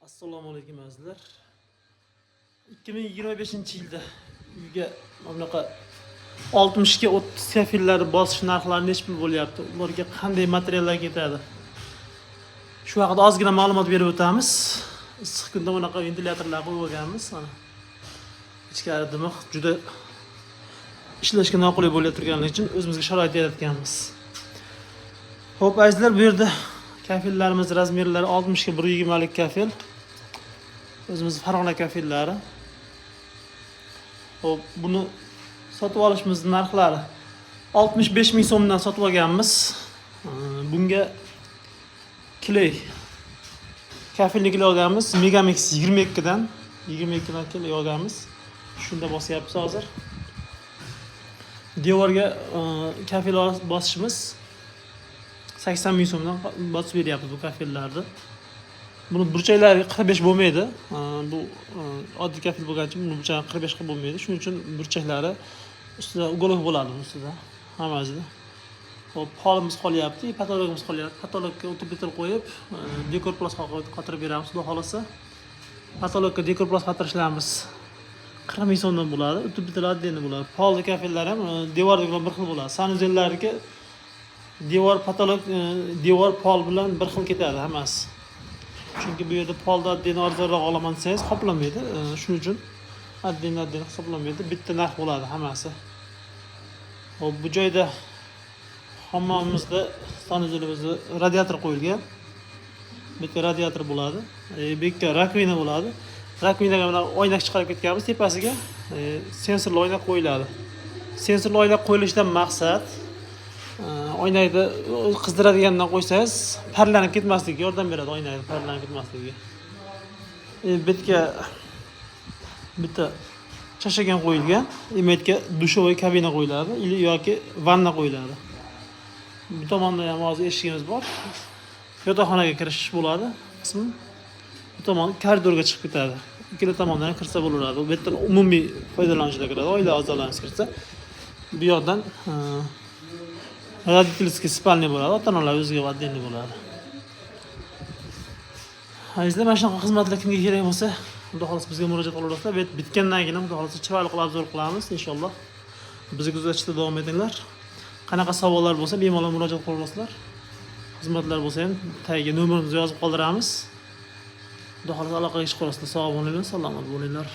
Assalomu alaykum, azizlar. 2025-yilda uyga mana bunaqa 60 ga 30 kafellarni bosish narxlari nechi pul bo'lyapti? Ularga qanday materiallar ketadi? Shu haqida ozgina ma'lumot berib o'tamiz. Issiq kunda bunaqa ventilyatorlar qo'yib olganmiz. Mana ichkari dimiq, juda ishlashga noqulay bo'lib turganligi uchun o'zimizga sharoit yaratganmiz. Xo'p, azizlar, bu yerda kafellarimiz размер lari 60 ga 120 lik kafel. O'zimiz Farg'ona kafellari. Xo'p, buni sotib olishimiz narxlari 65 ming so'mdan sotib olganmiz. Bunga клей kafelni клей olganmiz. Megamix 22 dan 22 dan клей olganmiz. Shunda bosyapmiz hozir. Devorga kafel bosishimiz 80 ming so'mdan bosib beryapmiz bu kafellarni. Buni burchaklari 45 bo'lmaydi. Bu oddiy kafel bo'lgani uchun buni burchagi 45 qilib bo'lmaydi. Shuning uchun burchaklari ustida уголок bo'ladi buni ustida hammasida. Xo'p, polimiz qolyapti, потолок imiz qolyapti. Потолок ka утеплитель qo'yib, dekorplast qotirib beramiz, xudo xohlasa. Потолок ka dekorplast qotirishlarimiz 40 ming so'mdan bo'ladi. Утеплитель отдельно bo'ladi. Polli kafellar ham devor bilan bir xil bo'ladi. Санузел larniki devor, потолок, devor, pol bilan bir xil ketadi hammasi. Chunki bu yerda polda отдельно arzonroq olaman desangiz, qoplanmaydi. Shuning uchun отдельно отдельно hisoblanmaydi. Bitta narx bo'ladi hammasi. Xo'p, bu joyda hammomimizda, санузел imizda radiator qo'yilgan. Bitta radiator bo'ladi. Bu yerga раковина bo'ladi. Раковина ga mana oynak chiqarib ketganmiz tepasiga. Sensorli oynak qo'yiladi. Sensorli oynak qo'yilishidan maqsad oynakni qizdiradigandan qo'ysangiz, parlanib ketmasligiga yordam beradi, oynakni parlanib ketmasligiga. Bu yerga bitta chashagan qo'yilgan. Bu yerga душевой kabina qo'yiladi или yoki vanna qo'yiladi. Bu tomonda ham hozir eshigimiz bor. Yotoqxonaga kirish bo'ladi qismi. Bu tomon koridorga chiqib ketadi. Ikkala tomondan ham kirsa bo'laveradi. Bu yerdan umumiy foydalanishga kiradi. Oila a'zolarimiz kirsa. Bu yoqdan родительский спальня bo'ladi. Ota-onalar o'ziga отдельный bo'ladi. Azizlar, mana shunaqa xizmatlar kimga kerak bo'lsa, xudo xohlasa, bizga murojaat qilaverasizlar. Bu yer bitgandan keyin ham, xudo xohlasa, chiroyli qilib обзор qilamiz inshaalloh. Bizni kuzatishda davom etinglar. Qanaqa savollar bo'lsa, bemalol murojaat qilaverasizlar. Xizmatlar bo'lsa ham tagiga nomerimizni yozib qoldiramiz. Xudo xohlasa, aloqaga chiqaverasizlar. Sog' bo'linglar, salomat bo'linglar.